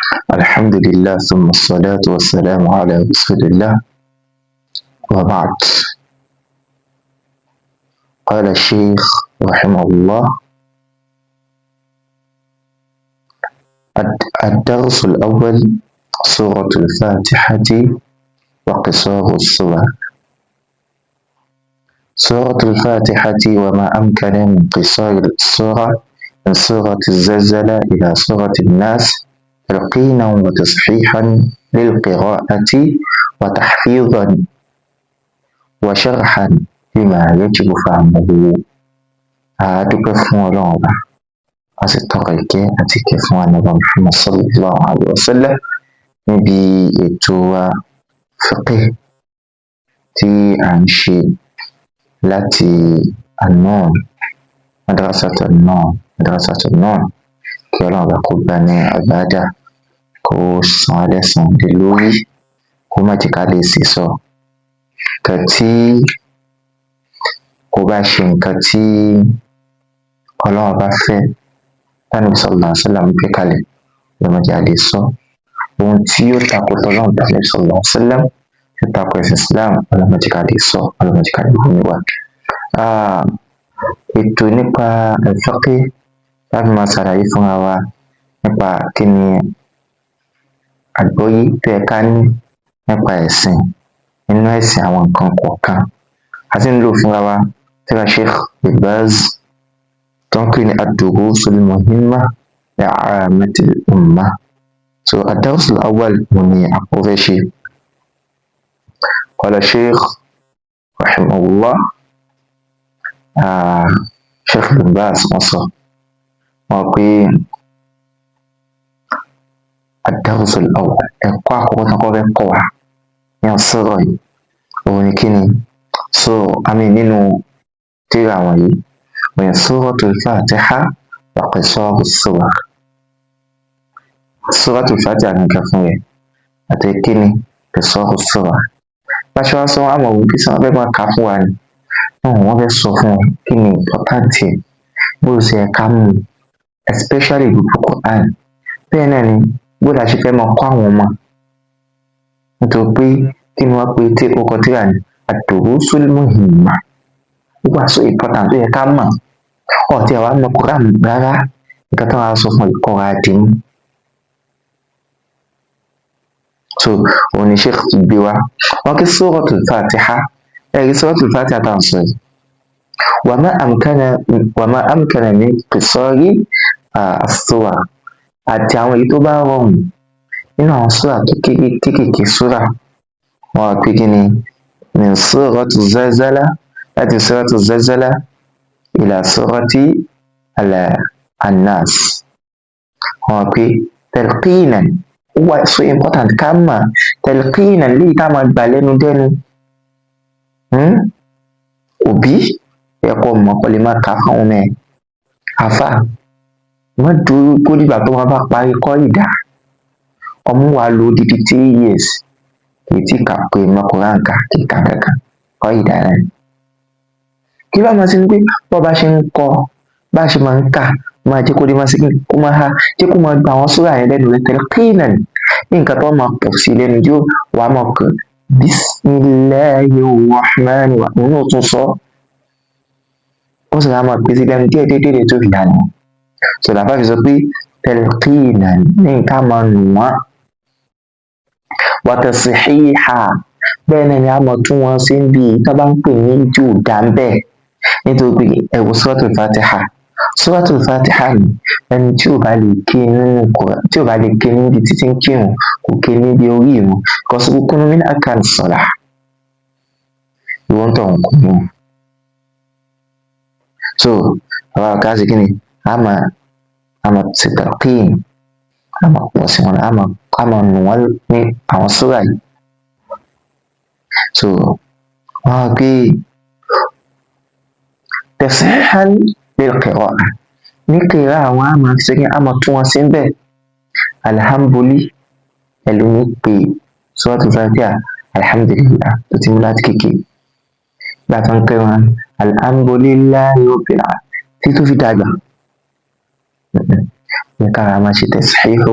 الحمد لله ثم الصلاة والسلام على رسول الله وبعد. قال الشيخ رحمه الله: الدرس الأول سورة الفاتحة وقصار السور. سورة الفاتحة وما أمكن من قصار السورة من سورة الزلزلة إلى سورة الناس تلقينا وتصحيحا للقراءة وتحفيظا وشرحا لما يجب فهمه. Adúpẹ́ fún Ọlọ́run Ọba, a sì tọrọ ìkẹ́ àti ìkẹ́ fún Ànábì Muhammad sallallahu alayhi wa sallam níbi ètò wa fiqh tí à ń ṣe láti An-Nur, Madrasat An-Nur, Madrasat An-Nur. Kí Ọlọ́run Ọba kó gbà ní ìbádà, kó san án lẹ́san lé lórí, kó má jẹ́ ká lè sì sọ nǹkan tí kò bá ṣe nǹkan tí Ọlọ́run bá fẹ́ tánàbí sallallahu alaihi wasallam gbé kalẹ̀, ọlọ́mọdé a lè sọ ohun tí ó takò tọlọ́run tánàbí sallallahu alaihi wasallam, tí ó takò ẹ̀sìn Islam, ọlọ́mọdé ká lè sọ, ọlọ́mọdé ká lè hù níwà. Ètò nípa al-fiqh láti máa ṣàlàyé fúnra wa nípa kí ni àgbọ́yé tó yẹ ká ní nípa ẹ̀sìn, nínú ẹ̀sìn àwọn nǹkan kọ̀ọ̀kan a ti ń lò fúnra wa tírà Sheikh Bin Baz tó ń pè ní ad-durusul muhimma li'ammatil ummah. So ad-darsul awwal òun ni àkọ́kọ́ fẹ́ ṣe. Qala Sheikh rahimahullah, Sheikh Bin Baz wọ́n sọ wọ́n pé ad-darsul awwal, ẹ̀kọ́ àkọ́kọ́ tó kọ́ fẹ́ kọ́ wa ní ọ̀sọ̀rọ̀ yìí òun ni kíni? So àmì nínú tírà wọ̀nyí òun ni Suratul Fatiha wa qisarus suwar. Suratul Fatiha nìkan fún rẹ̀ àti kíni qisarus suwar. Bá ṣe wá sọ, àmọ̀ wò kí sọ wọ́n fẹ́ máa kà fún wa ni wọ́n fẹ́ sọ fún wa kí ni important ẹ̀, bó ṣe yẹ ká mú, especially gbogbo Quran. Bẹ́ẹ̀ náà ni bó la ṣe fẹ́ máa kọ́ àwọn ọmọ, nítorí pé kí ni wọ́n pe tí ó kọ tírà ni ad-durusul muhimma, ó wà so important tó yẹ ká mọ̀. Ọ̀ tí àwa mọ Quran rárá, nǹkan tó wàá sọ fún ìkọ́ra dìímú. So òun ni Sheikh gbé wá wọn kí Suratul Fatiha. Ẹ̀rí Suratul Fatiha tá à ń sọ yìí, wa ma amkana min qisari as-suwar, àti àwọn èyí tó bá rọrùn nínú àwọn súrà kéékèèké súrà wọn wá pé kí ni min surati Zalzala, láti surati Zalzala ila surati an-Nas. Wọn wá pé talqinan, ó wà so important ká mọ̀ talqinan léyìí tá máa gbà lẹ́nu dẹ́nu. Òbí ẹ̀kọ́ mọ̀ kọ́ lè máa kà fáwọn ọmọ ẹ̀. Àfà wọ́n dúró kó dìgbà tó wọn bá parí kọ́ ìdá ọmú wa lo odidi 3 years kì í tí kà pé mọ Quran kà, kì í kà kankan kọ́ ìdá náà. Kí ló máa ṣe ni pé bọ́ bá ṣe ń kọ́, bá ṣe máa ń kà, máa jẹ́ kó lè máa ṣe kó máa ha, jẹ́ kó máa gba àwọn súrà yẹn lẹ́nu rẹ̀ talqinan, ní nǹkan tó máa pọ̀ sí lẹ́nu yóò wà á máa kọ́ bismillahir rahmanir rahim, òun náà tún sọ, ó sì máa pèsè lẹ́nu díẹ̀ díẹ̀ díẹ̀ tó fi dànù. So làbá fi sọ pé talqinan ní nǹkan máa nù wọ́n, wa tashiha, bẹ́ẹ̀ náà ni a máa tún wọn ṣe ń bí tá bá ń pè ní tí ò dá ń bẹ́ẹ̀. Nítorí pé ẹ wo Suratul Fatiha, Suratul Fatiha ni ẹni tí ò bá lè ké nínú Quran, tí ò bá lè ké níbi títí ń kírun, kò ké níbi orí ìrun, because rukunu min arkan salah, ìwọ ń tọ̀ ń kú mú. So àwa ká ṣe kí ni a máa ṣe talqin, a máa pọ̀ sí wọn, a máa nù wọ́n ní àwọn súrà yìí. So wọ́n á gbé tasihan lil qira'ah ní kìrá àwọn a máa ṣe kí a máa tún wọn sí bẹ́ẹ̀. Alhambuli ẹlòmíì pé Suratul Fatiha alhamdulillah tó ti mú láti kékeré gbà tó ń pè wọn alhamdulillahi rabbil alamin tí tó fi dàgbà. Ní kára máa ṣe tẹ̀síhíhù.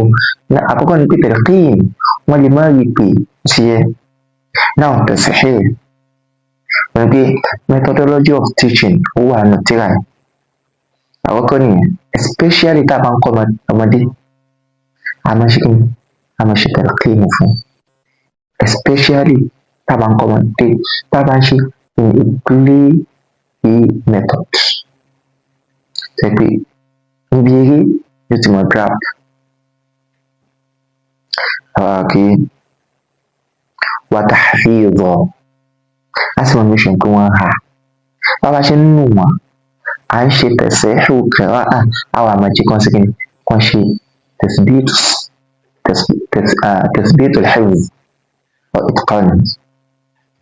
Àkọ́kọ́ ni pé talqin, wọ́n lè má rí pé ti yẹ. Now tẹ̀síhíhù wọ́n pé methodology of teaching ó wà nù tíra yìí. Àkọ́kọ́ nìyẹn, especially tá a bá ń kọ́ ọmọdé, a máa ṣe kí ni? A máa ṣe talqin fún, especially tá a bá ń kọ́ ọmọdé, tá a bá ń ṣe in a play method. Ṣe pé níbi eré yóò ti mọ grab. Okay. Wa tahfidha, a sì máa make sure pé wọ́n hà. Bá a ṣe ń nù wọ́n, à ń ṣe tẹ̀síhù qira'a, àwọn àmọ̀jẹ́ kan sí kí ni kan ṣe tathbit al-hifz wa itqan,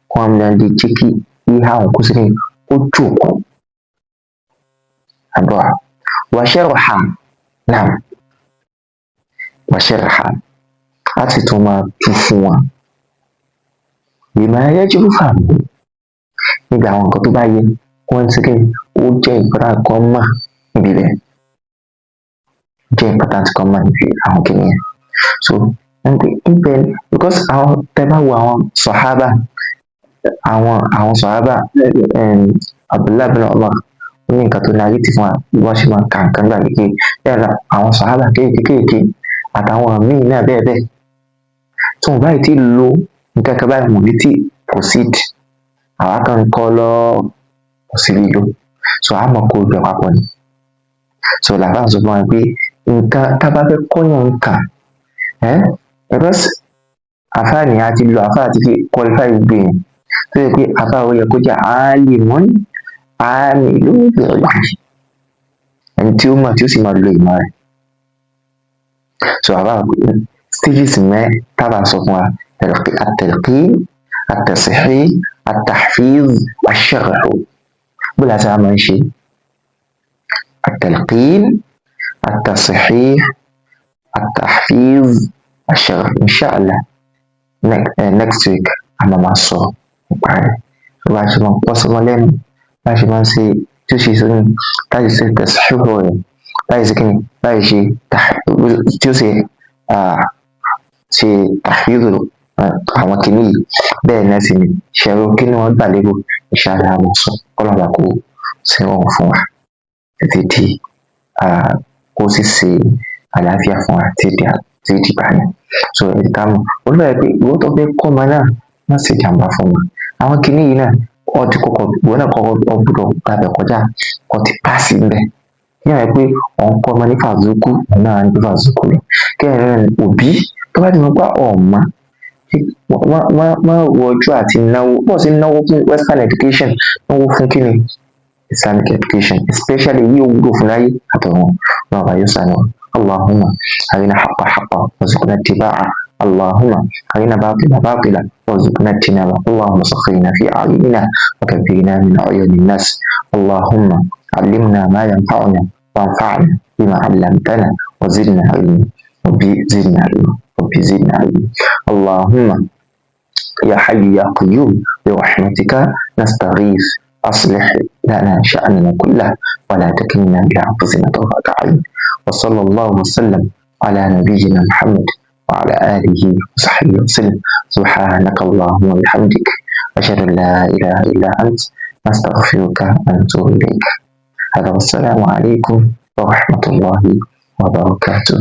kí wọ́n lè jẹ́ kí ìhà òun kó sí kí ni kó jókòó. Àbọ̀ wa sharha náà, wa sharha, a sì tún máa tú fún wọn bima yajibu fahmuhu, níbi àwọn nǹkan tó bá yẹ kí wọ́n ṣe kí ni, ó jẹ́ important kan mọ̀ níbi rẹ̀, jẹ́ important kan mọ̀ níbi àwọn kìnìyàn yẹn. So ibẹ̀, because àwọn tẹ́ bá wo àwọn sọ̀hábà, àwọn sọ̀hábà, Abdullahi bin Umar ó ní nǹkan tó narrate fún wa bí wọ́n ṣe máa ń ka nǹkan gbà kékeré. Bẹ́ẹ̀ la àwọn sọ̀hábà kéékèèké kéékèèké àtàwọn míì náà bẹ́ẹ̀ bẹ́ẹ̀, tí wọn báyìí tí lo nǹkan kan báyìí, wọn ò ní tí proceed. Àwa kan ń kọ́ lọ, kò sí lílò, so a máa kó gbẹ papọ̀ ni. So làbá sọ fún wa pé nǹkan tá a bá fẹ́ kọ́yàn nǹkan ẹ́, because àfáà ni a ti lo, àfáà ti fi qualify gbogbo èèyàn tó yẹ pé àfáà ó yẹ kó jẹ́ alimun amilun bi'ilmihi, ẹni tí ó mọ̀ tí ó sì máa lo ìmọ̀ rẹ̀. So àfáà stages mẹ́ tábà sọ fún wa: at-talqin, at-tasihih, at-tahfiz, ash-sharh. Bó la ṣe máa ń ṣe at-talqin, at-tasihih, at-tahfiz, ash-sharh, inshallah next week a máa máa sọ nípa rẹ̀, tó bá ṣe máa pọ́ sọmọ lẹ́nu, bá ṣe máa ń ṣe tí ó ṣe sórí, láti ṣe tasihih rẹ̀, láti ṣe kíni, láti ṣe tí ó ṣe ṣe tahfiz àwọn kìíní yìí. Bẹ́ẹ̀ náà sì ni ṣẹ̀rọ kí ni wọ́n gbà lérò, inshallah a máa sọ. Kọ́lọ́run kó ṣe rọrùn fún wa títí di kó sì ṣe àlàáfíà fún wa títí di ìgbà yẹn. So ẹ ká mọ̀ olúwa pé ìwọ tó fẹ́ kọ́ ọmọ náà, má ṣe jàǹbá fún wọn. Àwọn kìíní yìí náà, ọ ti kọ́kọ́, ìwọ náà kọ́kọ́ ọ gbọ́dọ̀ gbàbẹ̀ kọjá, ọ ti páàsì ńbẹ̀. Kí ẹ̀ pé ọ̀ ń kọ́ ọmọ ní fàzúkú, òun náà ń gbé fàzúkú lọ. Kí ẹ̀ òbí tó bá ti mọ̀ pé ọ̀ma má rọjú àti náwó bọ́ọ̀ sí, náwó fún western education, náwó fún kíni, Islamic education especially, yóò wúlò fún láyé àtọ̀run. Náà bá yóò sànù. اللهم أرنا الحق حقا وارزقنا اتباعه، اللهم أرنا باطلا باطلا وارزقنا اجتنابه، اللهم سخرنا في أعيننا وكبرنا من عيون الناس، اللهم علمنا ما ينفعنا وانفعنا بما علمتنا وزدنا علما، ربي زدنا علما، ربي زدنا علما. اللهم يا حي يا قيوم برحمتك نستغيث، أصلح لنا شأننا كله ولا تكلنا إلى أنفسنا طرفة عين. وصلى الله وسلم على نبينا محمد وعلى آله وصحبه وسلم. سبحانك اللهم وبحمدك، أشهد أن لا إله إلا أنت، نستغفرك ونتوب إليك. هذا، والسلام عليكم ورحمة الله وبركاته.